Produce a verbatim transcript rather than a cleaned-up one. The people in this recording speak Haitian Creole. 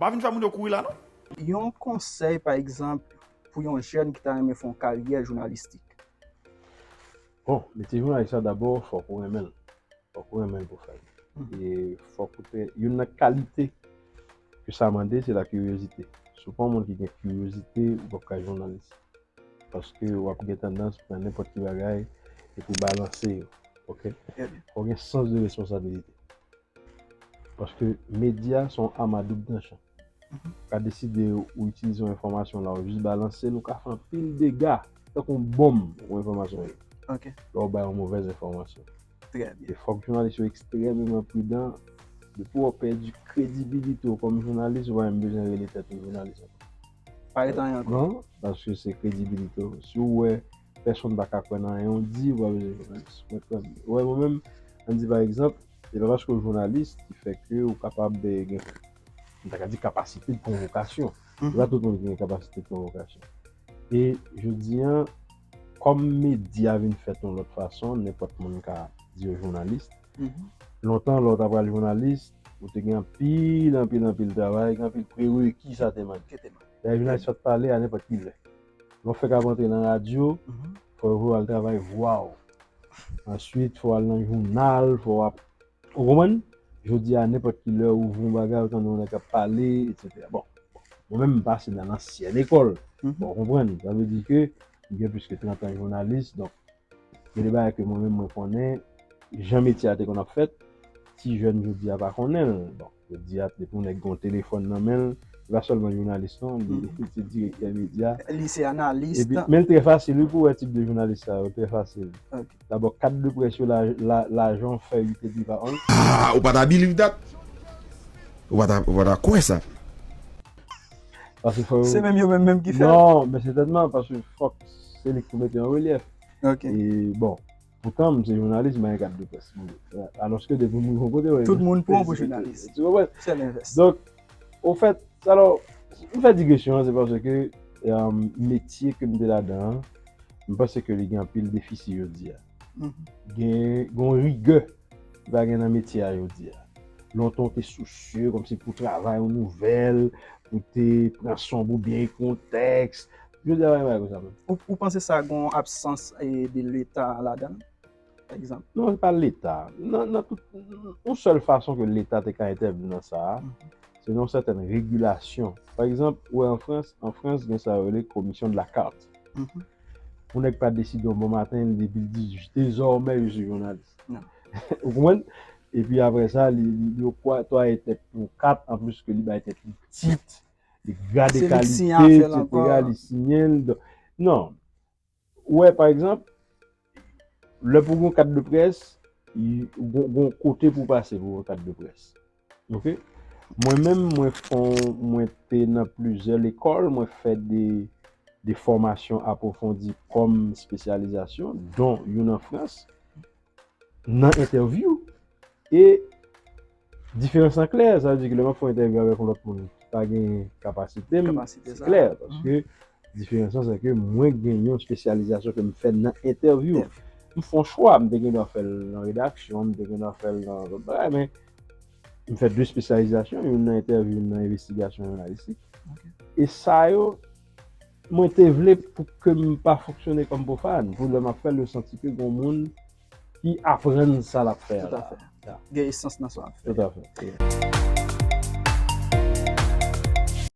Pa vin fè moun yo kouri la, non. Yon konsèy, pa egzanp, pou yon jèn ki ta renmen fè yon karyè jounalistik? Bon, metye jounalis la, dabò, fòk ou renmen l. Fòk ou renmen l pou fè l. E fòk ou te, youn nan kalite ke sa mande, se la kiryozite. Si w pa yon moun ki gen kiryozite, ou p ap ka jounalis. Paske w ap gen tandans pran nenpòt ki bagay epi w balanse yo. Ok? Fò w gen sans de responsabilite. Paske medya se yon am a doub tranchan. Ou ka deside ou itilize yon enfòmasyon la, ou jis balanse l, ou ka fè anpil dega, tankou yon bonm, yon enfòmasyon ye. Ok. Lè w bay yon movèz enfòmasyon. Trè byen. E fòk jounalis yo ekstrèmeman pridan. Depi w pèdi kredibilite w kòm jounalis, ou pa menm bezwen rele tèt ou jounalis ankò. Pa ret anyen ankò. Non, paske se kredibilite w. Si w wè pèsonn pa ka kwè nan anyen w di, ou pa bezwen jounalis. Mwen kwè, wè, mwen menm, ann di pa egzanp, se pa paske w jounalis ki fè ke ou kapab, eh, gen, m ta ka di, kapasite de konvokasyon. Se pa tout moun ki gen kapasite de konvokasyon. E jodi a, kòm medya vin fèt yon lòt fason, nenpòt moun ka di yo jounalis. Lontan, lè w ta pral jounalis, ou te gen anpil, anpil, anpil travay, gen anpil prereki sa te mande. Lè jounalis fèt pale a nenpòt ki lè. Lè w fèk ap antre nan radyo, fò yo voye w al travay vwa w. Answit, fò w al nan jounal, fò w ap, ou konprann? Jodi a, nenpòt ki lè ou ouvri yon bagay, ou tande yon nèg k ap pale, etsetera. Bon, mwen menm, m pase nan lansyen lekòl. Bon, ou konprann? Sa vle di ke m gen plis ke trant an jounalis, donk, gen de bagay ke mwen menm, mwen konnen, jan metye a te konn ap fèt, ti jèn jodi a pa konnen l. Bon, jodi a, depi yon nèg gen yon telefòn nan men l, li pa sèlman jounalis, non, li se direktè medya. Li se analis. Epi, men l trè fasil, wi, pou wè tip de jounalis sa yo, trè fasil. Dabò, kad de près yo, la, la, lajan fè uit epi pa onz. Ah, ou pa ta believe that? Ou pa ta, ou pa ta kwè sa? Paske fò yo... Se menm yo menm menm ki fè l? Non, men sètènman, paske fòk se li ki pou mete an relyèf. Ok. E bon, poutan, m se jounalis, m pa gen kad de près. Alòske depi m rive yon kote, tout moun pran pou jounalis. Tu comprends? Se lenvès. Donk, ofèt, alò, m fè digresyon an, se paske, eh, metye ke m te ladan an, m panse ke li gen anpil defisi jodi a. Gen, gen yon rigè ki pa gen nan metye a jodi a. Lontan w te sousye, kòmsi pou travay yon nouvèl, pou te pran son, pou byen ekri yon tèks. Jodi a, pa gen bagay konsa menm. Ou, ou panse sa gen yon absans, eh, de Leta ladan l, pa egzanp? Non, se pa Leta. Nan, nan tout, yon sèl fason ke Leta te ka entèvni nan sa a, se nan yon sètèn regilasyon. Pa egzanp, ou wè an Frans, an Frans, gen sa yo rele commission de la carte. Yon nèg pa deside yon bon maten, depi l di, dezòmè, je suis journaliste. Ou konprann? Epi apre sa, li, li, li oktwaye tèt pou kat, anplis ke li bay tèt li tit, li grade kalite, etsetera, li siyen l. Non. Ou wè, pa egzanp, lè pou gen yon kad de près, gon, gon kote pou pase pou yon kad de près. Ok? Mwen menm, mwen fon, mwen te nan plizyè lekòl, mwen fè de, de fòmasyon apwofondi kòm espesyalizasyon, don youn an Frans, nan entèvyou. E diferans lan klè, sa vle di ke lè m ap fè yon entèvyou avèk yon lòt moun ki pa gen kapasite m, se klè, paske diferans lan, se ke mwen gen yon espesyalizasyon ke m fè nan entèvyou. M fè yon chwa, m te gen dwa fè l nan redaksyon, m te gen dwa fè l nan lòt bagay, men m fè de espesyalizasyon, youn nan entèvyou, youn nan envestigasyon jounalistik. E sa yo, mwen te vle pou ke m pa fonksyone kòm pwofàn, pou lè m ap fè l, yo santi ke gen moun ki aprann sa l ap fè a la. Toutafè. Gen esans nan sa w ap fè. Toutafè.